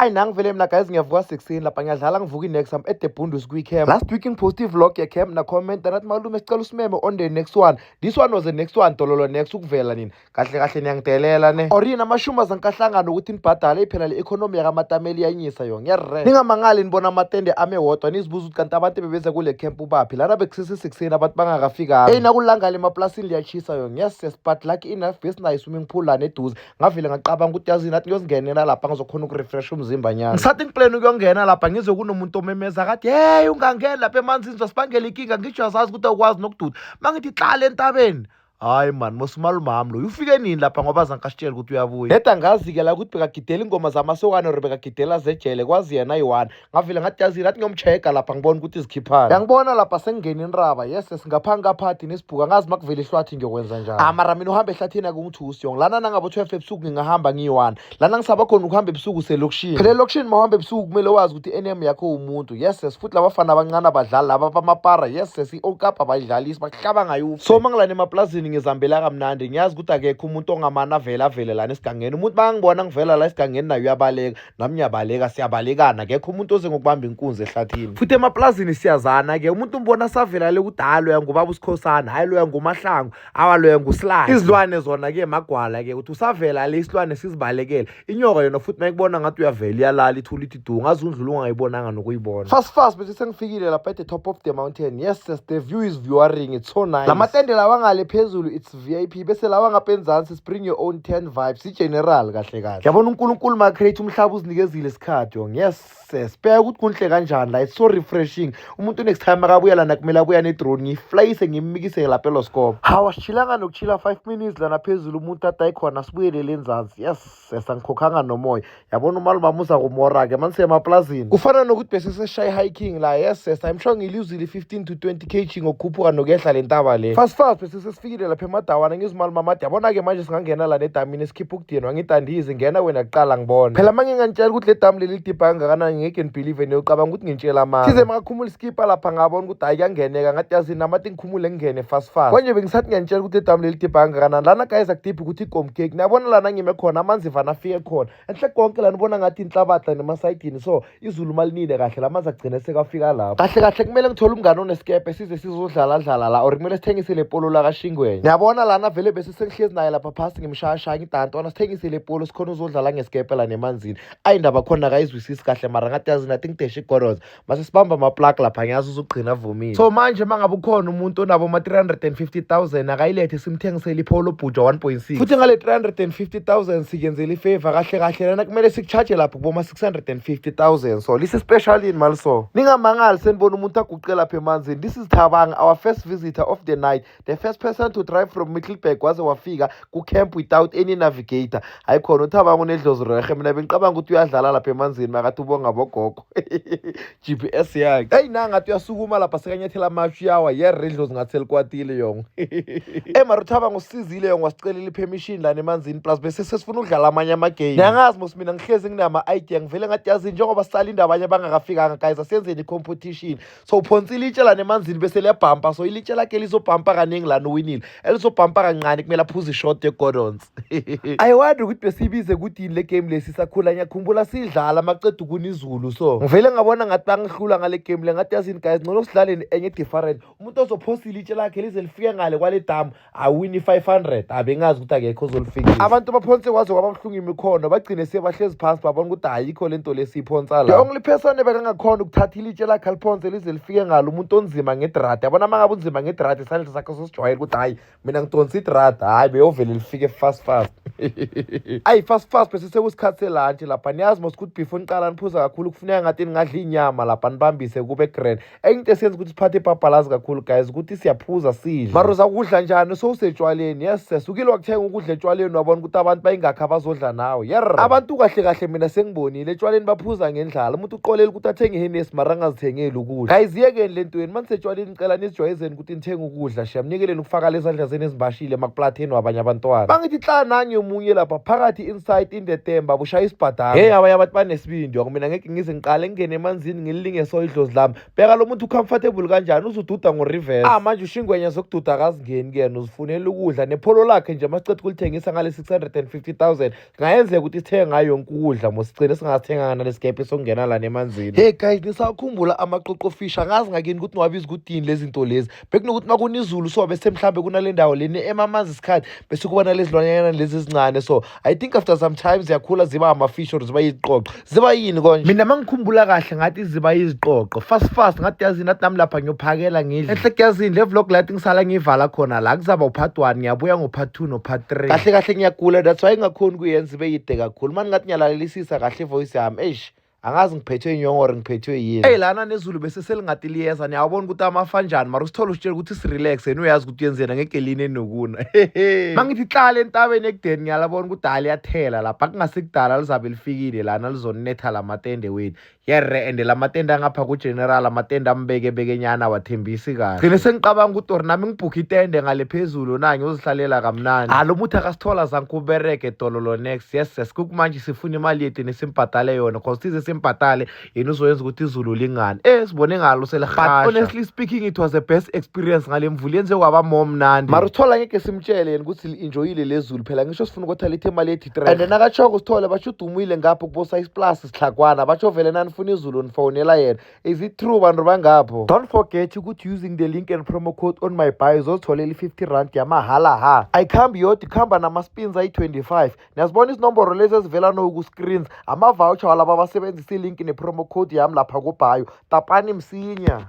Ayi, nangivele mina guys, ngiyavuka sekuseni lapha, ngiyadlala, ngivuka i-next. I'm at the Bundus kwi-camp. Last week ngipost i-vlog ye-camp, na-comment nathi, "Malume, sicela usimeme on the next one." This one was the next one. Dololo, next ukuvela nini? Kahle kahle niyangidelela ne, or yini amashumi azankahlangana ukuthi nibhadale? Phela le economy yakamatameli iyanyisa yona ngiyarre. Ningamangali nibona amatende ame wodwa, nizibuza ukuthi kanti abantu bebeza kule camp ubaphi lana. Bekusesesekuseni, abantu bangakafikanga. Eyi, nakulangale emaplasini liyachisa yona. Yes, but lucky enough besinayo i-swimming pool lana eduze. Ngavele ngacabanga ukuthi yazini, nathi ngiyozingenela lapha, ngizokhona ukurefresh umzimba nyana. Ngisathi ngiplan ukuyongena lapha, ngizwe kunomuntu omemeza kathi, "Hey, ungangeni lapha emanzini, zosibangela inkinga. Ngitsho azazi ukuthi awukwazi nokududa." Mangithi hlala entabeni, hayi mani, mosimalumami loyo ufike nini lapha? Ngoba zankasitshela ukuthi uyabuya. Neda ngazi-ke la ukuthi bekagidela ingoma zamasokana or bekagidela zejele, kwazi yena ayi-one. Ngavele ngathi yazini, athi ngiyomcheck-a lapha, ngibona ukuthi zikhiphani. Yangibona lapha sengingena inraba. Yes, singaphangi kaphathi nesibhuka, ngazi uma kuvela ihlwathi ngiyokwenza njani. Ah, mara mina uhamba ehlathini akungithusi yonke lana. Nangabo 12 ebusuku ngingahamba ngiyi-one lana. Ngisaba khona ukuhamba ebusuku selokishini. Phela elokishini uma uhamba ebusuku kumele wazi ukuthi i-enemy yakho umuntu. Yes, futhi labafana abancane abadlali laba bamapara. Yes, i-okapa abayidlalisi, bakuhlaba ngayo. So uma ngilana emaplazini ngizihambela kamnandi, ngiyazi ukuthi akekho umuntu ongamane avele avele lana esigangeni. Umuntu bangibona ngivela la esigangeni naye uyabaleka, nami ngiyabaleka, siyabalekana. Akekho umuntu oze ngokubamba inkunzi ehlathini. Futhi emaplazini siyazana-ke, umuntu umbona savela le ukuthi hayi, loya ngubaba uSikhosana, hayi, loya nguMahlangu, awa, loya nguSilani. Izilwane zona-ke magwala-ke, ukuthi usavela le isilwane sizibalekele. Inyoka yona futhi mayikubona ngathi uyavela iyalala, ithula, ithi du, ngaze undlula ungayibonanga nokuyibona. Fast fast bese sengifikile lapha at the top of the mountain. Yes, the view is viewering, it's so nice. Lamatende lawa ngale phezulu, it's VIP, bese lawa ngapha enzansi it's bring your own tent vibes, i-general kahle kahle. Yabona, uNkulunkulu ma-create umhlaba uzinikezile isikhathi yong. Yes, bheka ukuthi kunhle kanjani la, it's so refreshing. Umuntu next time akabuya lana kumele abuya ne-drone, ngiyiflayise, ngimmikise lapha eloskop. Hawa, sishilanga nokuchila 5 minutes lana phezulu, umuntu ade ayikhona, sibuyelele enzansi. Yes, angikhokhanga nomoya. Yabona, umalumama uza kumora-ke manisemaplazini, kufana nokuthi bese sesishaye hiking la. Yes, I'm sure ngiluzile i-15 to 20 kg ngokukhuphuka nokuyehla le ntaba le. Fast fast bese sesifikile lapha emadawana. Ngizwe umalumama athi, "Yabona-ke manje singangena la nedamini, esikhipha ukudinwa." Ngithi, "Andizi, ngena wena kuqala ngibone." Phela uma ngingantshela ukuthi le damu leli lidibha kangakanani, ngeke nibelieve, niyocabanga ukuthi ngintshela amanga. Thize makakhumula iskipa lapha, ngabona ukuthi hayi, kuyangeneka. Ngathi yazini, namathi ngikhumule ngingene fast fast. Konje bengisathi ngiyantshela ukuthi le damu leli lidibha kangakanani lana. Guys, akudibhi ukuthi igomcake. Niyabona lana ngime khona, amanzi vana afike khona enhle konke lana. Ubona ngathi inhlabathi nemasayidini, so izulu malinile kahle, la manzi agcine sekafika lapho. Kahle kahle kumele ngithole umngane onesikepe, size sizodlala dlala la, or kumele sithengise le polo lakashingwenya. Niyabona lana vele bese sengihlezi naye lapha phasi, ngimshayashaya, ngithi, "Antwana, sithengise le polo, sikhona uzodlala ngesikepe la nemanzini." Ayi, indaba khona akayizwisisi kahle, mara ngathi yazi, nathi ngideshe igoroza mase sibamba ama-plug lapha, ngiyazi uzugcina avumile. So manje uma ngabe ukhona umuntu onabo ma-350 000, akayilethe simthengisele iPolo Bhujwa 1.6. Futhi ngale 350 000 sikenzela ifavor. Kahle kahle lana kumele sikucharge lapho kuboma 650 000. So lise-special yini mali? So ningamangali senibona umuntu aguqe lapha emanzini. This is Thabang, our first visitor of the night, the first person to drive from Middelburg waze wafika ku-camp without any navigator. Hayi khona, uThabang unedlozi rehe. Mina bengicabanga ukuthi uyadlala lapha emanzini makathi ubonga bogogo GPS yakhe. Eyi, nangathi uyasukuma lapha, sekanyathela amashu, yawa yerre, idlozi ngathi selikwatile yonke. Eh, mara uThabang usizile yonke, wasicelela i-permission lana emanzini, plus bese sesifuna ukudlala amanye amagame. Niyangazi mos mina ngihlezi nginama-idea. Ngivele ngathi yazini, njengoba sisalinda abanye abangakafikanga, guys, asiyenzeni i-competition. So uphonsile ilitshe lana emanzini bese liyabhampa. So ilitshe lakhe lizobhampa kaningi lana, uwinile. Elizobhampa kancane kumele aphuze ishot yeGordons. I wonder ukuthi besiyibize ukuthi yini le game lesi sakhula. Ngiyakhumbula sidlala maceda ukuna izulu. So ngivele ngabona ngathi bangihlula ngale game le. Ngathi yazini guys, ngcono sidlaleni enye different. Umuntu ozophosa ilitshe lakhe lize lifike ngale kwale damu awini 500. Abengazi ukuthi akekho ozolifikisa. Abantu baphonse kwaze kwaba buhlungu imikhono, bagcine sebahlezi phansi, babona ukuthi ayikho le nto lesiyiphonsa la. The only person ebekangakhona ukuthatha ilitshe lakhe aliphonse lize lifike ngalo, umuntu onzima ngedrada. Yabona, uma ngabe unzima ngedrada, isandla sakho sosijwayele ukuthi hhayi, mina ngidonsa idrada, hhayi, beyovele lifike fast fast. Ayi, fast fast bese sekusikhathi selantshi lapha. Niyazi mos ukuthi before niqala niphuza kakhulu kufuneka ngathi ningadla inyama lapha, nibambise kube grand. Enye into esiyenza ukuthi siphathe ibhabhalazi kakhulu guys, ukuthi siyaphuza sidle. Mara uzakudla njani sowusetshwaleni? Yes, sesukile wakuthenga ukudla etshwaleni, wabona ukuthi abantu bayingakho abazodla nawe yer. Abantu kahle kahle mina sengibonile etshwaleni baphuza ngendlala. Umuntu uqolela ukuthi athenge iHennessy mara angazithengeli ukudla. Guys, yekeni le ntweni manisetshwaleni, ngicela nizijwayezeni ukuthi nithenge ukudla. Shem, nikeleni ukufaka leza. Izandla zenu ezimbashile emakuplatheni wabanye abantwana. Bangithi hla nange omunye lapha phakathi inside in the temba bushaya isibhadala. Hey, abanye abantu banesibindi. Mina ngeke ngize ngiqale ngingene emanzini ngililinge so idlozi lami. Bheka lo muntu ucomfortable kanjani, uzududa ngo-reverse. Ah, manje ushingwenya zokududa akazingeni kuyena, uzifunela ukudla nepholo lakhe nje. Masiceda ukulithengisa ngale 650 000, kungayenzeka ukuthi sithenge ngayo yonke ukudla mo sigcine singasithenganga nalesikephe sokungena lana emanzini. Hey guys, nisakhumbula amaqoqo fish? Angazi ngakini ukuthi niwabiza ukuthi yini lezi zinto lezi. Bekunokuthi makuna izulu so bese mhlambe kunale ndawo leni emamanzi isikhathi, bese kuba nalezi zilwanyana lezi ezincane. So I think after some time ziyakhula, ziba ama-fish or ziba yiziqoqo, ziba yini konje? Mina mangikhumbula kahle ngathi ziba yiziqoqo. Fast fast, ngathi yazini, athi nami lapha ngiyophakela ngidle enhle. Yazini, le vlog lathi ngisala ngiyivala khona la, kuzaba upart 1, ngiyabuya ngo-part 2 no-part 3. Kahle kahle ngiyagula, that's why ngingakhoni kuyenza ibe yide kakhulu. Mani ngathi ngiyalalelisisa kahle ivoice yami, eish, angazi ngiphethwe inyongo or ngiphethwe yini. Eyi, lana nezulu bese selingathi liyeza. Niyawabona ukuthi amafa njani, mara usithole usitshela ukuthi sirelax, yena uyazi ukuthi uyenzeni, angeke line nokuna. Mangithi hlala entabeni ekudeni, ngiyalabona ukuthi hayi, liyathela lapha, kungasekudala lizabe lifikile lana lizonetha la matende wethu yerre. And la matende angapha ku-general, amatende ambekebekenyana, wathembisi kahle. Gcine sengicabanga ukuthi or nami ngibhukhe itende ngale phezulu na ngiyozihlalela kamnandi. Ah, lo muthi akasithola zankubereke dololo next. Yes, kukumanje sifuna imali yethu nesimbhadale yona, cause size simbhadale yena uzoyenza ukuthi izulu lingani. Sibone ngalo selihasha. But honestly speaking, it was the best experience ngale mvula, yenze kwaba more mnandi. Mara usithola ngeke simtshele yena ukuthi li-enjoyile lezulu phela, ngisho sifuna ukuthi alethe imali ethi. And nakatshoko sithole batsho udumile ngapho kubo-size plus sihlakwana, batsho vele nanifuna izulu nifonela yena. Is it true, bantu bangapho? Don't forget ukuthi using the link and promo code on my bio uzozitholela i-R50 yamahala ha. Ayikhambi yodwa, ikhamba nama-spins ayi-25. Niyazibona izinomboro lezi ezivela noku-screens, ama-voucher walaba abasebenzisa ilink ne-promo code yami lapha kubhayo. Tapani msinya.